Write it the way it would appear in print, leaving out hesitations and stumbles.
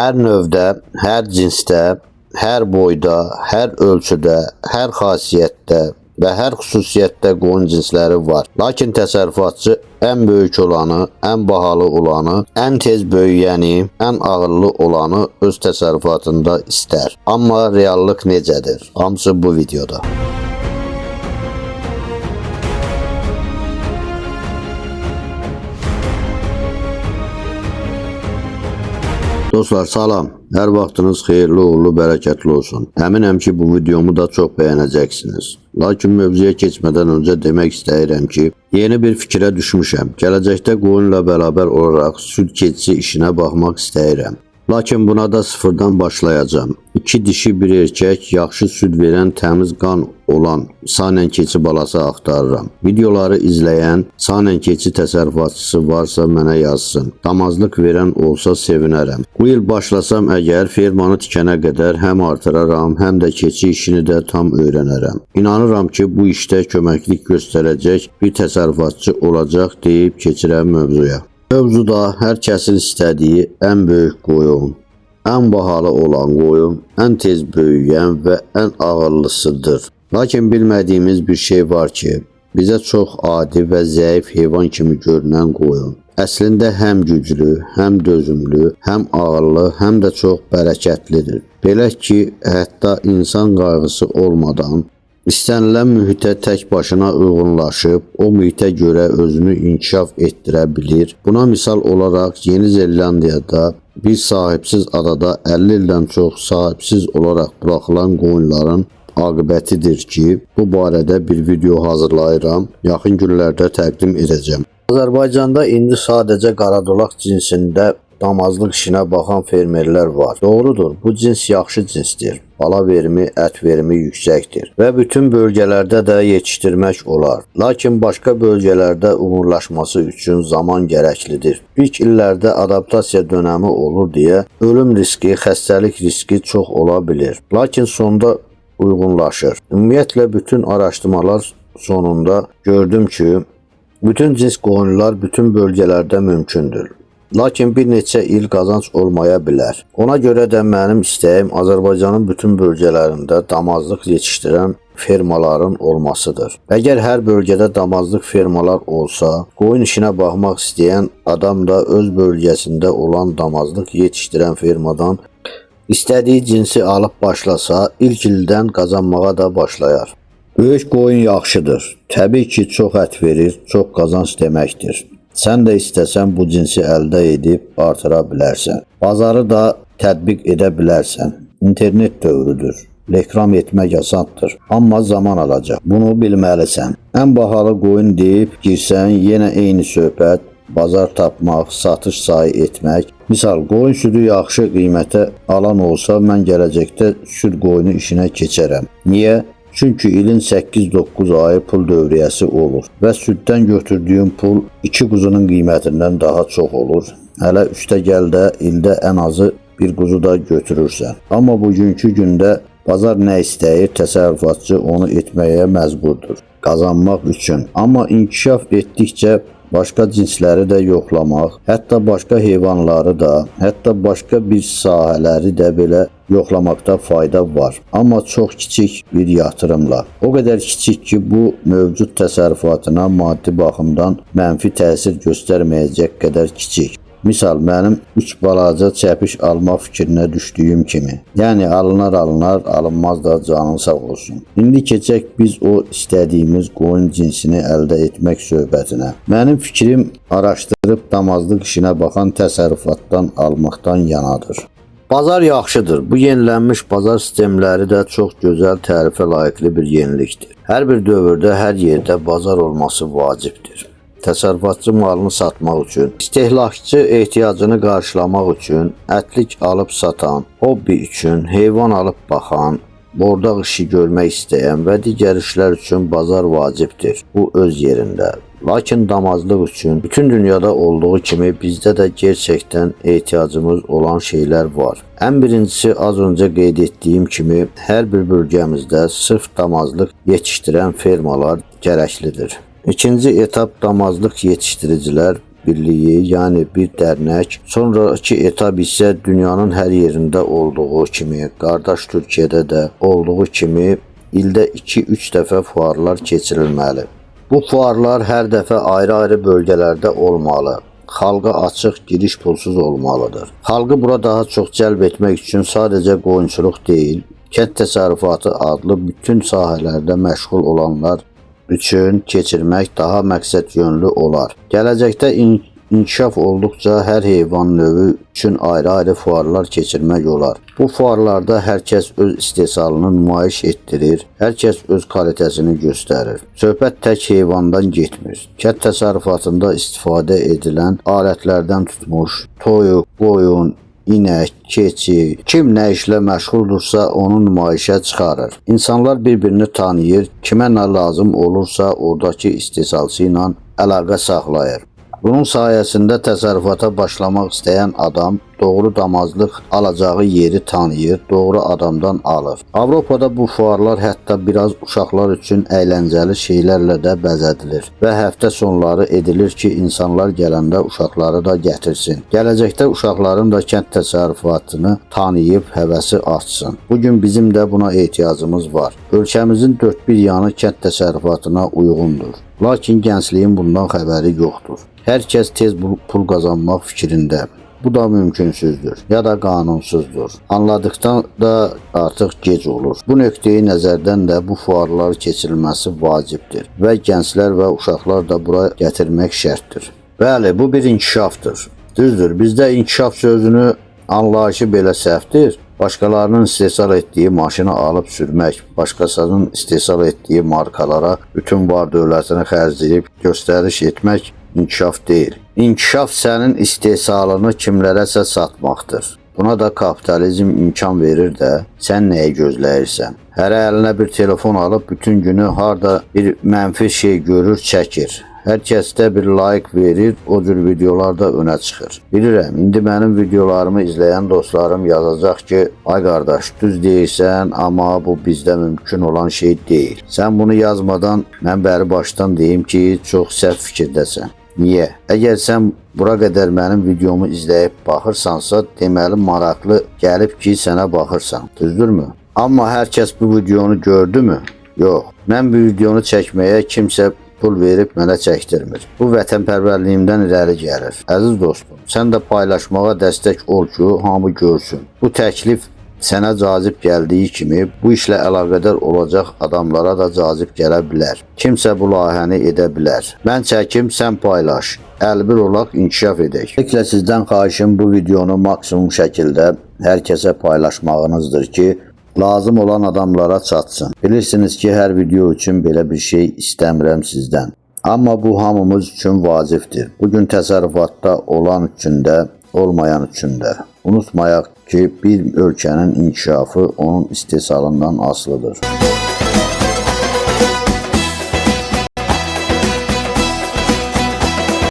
Hər növdə, hər cinsdə, hər boyda, hər ölçüdə, hər xasiyyətdə və hər xüsusiyyətdə qoyun cinsləri var. Lakin təsərrüfatçı ən böyük olanı, ən bahalı olanı, ən tez böyüyəni, ən ağıllı olanı öz təsərrüfatında istər. Amma reallıq necədir? Hamısı bu videoda. Dostlar salam. Hər vaxtınız xeyirli, uğurlu, bərəkətli olsun. Əminəm ki, bu videomu da çox bəyənəcəksiniz. Lakin mövzuya keçmədən öncə demək istəyirəm ki, yeni bir fikrə düşmüşəm. Gələcəkdə qoyunla bərabər olaraq süd keçisi işinə baxmaq istəyirəm. Lakin buna da sıfırdan başlayacağam. İki dişi bir erkək, yaxşı süd verən təmiz qan olan Sanen keçi balası axtarıram. Videoları izləyən Sanen keçi təsərrüfatçısı varsa mənə yazsın. Damazlıq verən olsa sevinərəm. Bu il başlasam əgər fermanı tikənə qədər həm artıraram, həm də keçi işini də tam öyrənərəm. İnanıram ki, bu işdə köməklik göstərəcək bir təsərrüfatçı olacaq deyib keçirəm mövzuya. Mövzuda hər kəsin istədiyi ən böyük qoyun, ən bahalı olan qoyun, ən tez böyüyən və ən ağıllısıdır. Lakin bilmədiyimiz bir şey var ki, bizə çox adi və zəif heyvan kimi görünən qoyun əslində həm güclü, həm dözümlü, həm ağıllı, həm də çox bərəkətlidir. Belə ki, hətta insan qayğısı olmadan İstənilən mühitə tək başına uyğunlaşıb, o mühitə görə özünü inkişaf etdirə bilir. Buna misal olaraq Yeni Zelandiyada bir sahibsiz adada 50 ildən çox sahibsiz olaraq buraxılan qoyunların aqibətidir ki, bu barədə bir video hazırlayıram. Yaxın günlərdə təqdim edəcəm. Azərbaycanda indi sadəcə qaradolaq cinsində damazlıq işinə baxan fermerlər var. Doğrudur, bu cins yaxşı cinsdir. Bala verimi, ət verimi yüksəkdir və bütün bölgələrdə də yetişdirmək olar. Lakin başqa bölgələrdə uğurlaşması üçün zaman gərəklidir. İlk illərdə adaptasiya dönəmi olur deyə ölüm riski, xəstəlik riski çox ola bilir. Lakin sonda uyğunlaşır. Ümumiyyətlə bütün araşdırmalar sonunda gördüm ki, bütün cins qoyunlar bütün bölgələrdə mümkündür. Lakin bir neçə il qazanc olmaya bilər. Ona görə də mənim istəyim Azərbaycanın bütün bölgələrində damazlıq yetişdirən fermaların olmasıdır. Əgər hər bölgədə damazlıq fermalar olsa, qoyun işinə baxmaq istəyən adam da öz bölgəsində olan damazlıq yetişdirən fermadan istədiyi cinsi alıb başlasa, ilk ildən qazanmağa da başlayar. Böyük qoyun yaxşıdır. Təbii ki, çox ət verir, çox qazanc deməkdir. Sən də istəsən bu cinsi əldə edib artıra bilərsən. Bazarı da tətbiq edə bilərsən. İnternet dövrüdür. Reklam etmək asandır, amma zaman alacaq. Bunu bilməlisən. Ən bahalı qoyun deyib girsən, yenə eyni söhbət, bazar tapmaq, satış sayı etmək. Misal, qoyun südü yaxşı qiymətə alan olsa, mən gələcəkdə süd qoyunu işinə keçərəm. Niyə? Çünki ilin 8-9 ayı pul dövriyyəsi olur və süddən götürdüyüm pul iki quzunun qiymətindən daha çox olur. Hələ üstə gəl də ildə ən azı bir quzu da götürürsən. Amma bugünkü gündə bazar nə istəyir, təsərrüfatçı onu etməyə məcburdur qazanmaq üçün. Amma inkişaf etdikcə başqa cinsləri də yoxlamaq, hətta başqa heyvanları da, hətta başqa bir sahələri də belə yoxlamaqda fayda var. Amma çox kiçik bir yatırımla. O qədər kiçik ki, bu mövcud təsərrüfatına maddi baxımdan mənfi təsir göstərməyəcək qədər kiçik. Misal mənim 3 balaca çəpiş almaq fikrinə düşdüyüm kimi. Yəni alınar alınar, alınmaz da canın sağ olsun. İndi keçək biz o istədiyimiz qoyun cinsini əldə etmək söhbətinə. Mənim fikrim araşdırıb damazlıq işinə baxan təsərrüfatdan almaqdan yanadır. Bazar yaxşıdır. Bu yenilənmiş bazar sistemləri də çox gözəl tərifə layiqli bir yenilikdir. Hər bir dövrdə, hər yerdə bazar olması vacibdir. Təsərrüfatçı malını satmaq üçün, istehlakçı ehtiyacını qarşılamaq üçün, ətlik alıb satan, hobbi üçün, heyvan alıb baxan, bordaq işi görmək istəyən və digər işlər üçün bazar vacibdir. Bu öz yerində. Lakin damazlıq üçün bütün dünyada olduğu kimi bizdə də gerçəkdən ehtiyacımız olan şeylər var. Ən birincisi az öncə qeyd etdiyim kimi hər bir bölgəmizdə sırf damazlıq yetişdirən fermalar gərəklidir. İkinci etap damazlıq yetişdiricilər birliyi, yəni bir dərnək, sonrakı etap isə dünyanın hər yerində olduğu kimi, qardaş Türkiyədə də olduğu kimi ildə 2-3 dəfə fuarlar keçirilməli. Bu fuarlar hər dəfə ayrı-ayrı bölgələrdə olmalı. Xalqa açıq, giriş pulsuz olmalıdır. Xalqı bura daha çox cəlb etmək üçün sadəcə qoyunçuluq deyil, kənd təsərrüfatı adlı bütün sahələrdə məşğul olanlar üçün keçirmək daha məqsəd yönlü olar. Gələcəkdə inkişaf olduqca hər heyvan növü üçün ayrı-ayrı fuarlar keçirmək olar. Bu fuarlarda hər kəs öz istehsalını nümayiş etdirir, hər kəs öz kalitəsini göstərir. Söhbət tək heyvandan getmir. Kənd təsərrüfatında istifadə edilən alətlərdən tutmuş, toyuq, qoyun, inək, keçi, kim nə işlə məşğuldursa onu nümayişə çıxarır. İnsanlar bir-birini tanıyır, kimə nə lazım olursa oradakı istehsalçı ilə əlaqə saxlayır. Bunun sayəsində təsərrüfata başlamaq istəyən adam doğru damazlıq alacağı yeri tanıyır, doğru adamdan alır. Avropada bu fuarlar hətta biraz uşaqlar üçün əyləncəli şeylərlə də bəzədilir və həftə sonları edilir ki, insanlar gələndə uşaqları da gətirsin. Gələcəkdə uşaqların da kənd təsərrüfatını tanıyıb həvəsi artsın. Bu gün bizim də buna ehtiyacımız var. Ölkəmizin dörd bir yanı kənd təsərrüfatına uyğundur. Lakin gəncliyin bundan xəbəri yoxdur. Hər kəs tez pul qazanmaq fikrində. Bu da mümkünsüzdür ya da qanunsuzdur. Anladıqdan da artıq gec olur. Bu nöqteyi nəzərdən də bu fuarlar keçirilməsi vacibdir və gənclər və uşaqlar da bura gətirmək şərtdir. Bəli, bu bir inkişafdır. Düzdür, bizdə inkişaf sözünü anlayışı belə səhvdir. Başqalarının istehsal etdiyi maşını alıb sürmək, başqasının istehsal etdiyi markalara bütün var dövlətini xərcləyib göstəriş etmək inkişaf deyil. İnkişaf sənin istehsalını kimlərəsə satmaqdır. Buna da kapitalizm imkan verir də, sən nəyi gözləyirsən? Hərə əlinə bir telefon alıb bütün günü harda bir mənfi şey görür, çəkir. Hər kəs də bir like verir, o cür videolar da önə çıxır. Bilirəm, indi mənim videolarımı izləyən dostlarım yazacaq ki, ay qardaş, düz deyirsən, amma bu bizdə mümkün olan şey deyil. Sən bunu yazmadan mən bəri başdan deyim ki, çox səhv fikirdəsən. Niyə? Əgər sən bura qədər mənim videomu izləyib baxırsansa, deməli maraqlı gəlib ki, sənə baxırsan. Düzdürmü? Amma hər kəs bu videonu gördümü? Yox. Mən bu videonu çəkməyə kimsə pul verib mənə çəkdirmir. Bu vətənpərvərliyimdən irəli gəlir. Əziz dostum, sən də paylaşmağa dəstək ol ki, hamı görsün. Bu təklif sənə cazib gəldiyi kimi bu işlə əlaqədar olacaq adamlara da cazib gələ bilər. Kimsə bu layihəni edə bilər. Mən çəkim, sən paylaş. Əlbir olaq, inkişaf edək. Önceliklə sizdən xahişim bu videonu maksimum şəkildə hər kəsə paylaşmağınızdır ki, lazım olan adamlara çatsın. Bilirsiniz ki, hər video üçün belə bir şey istəmirəm sizdən. Amma bu hamımız üçün vacibdir. Bugün təsərrüfatda olan üçün də, olmayan üçün də. Unutmayaq ki, bir ölkənin inkişafı onun istehsalından asılıdır.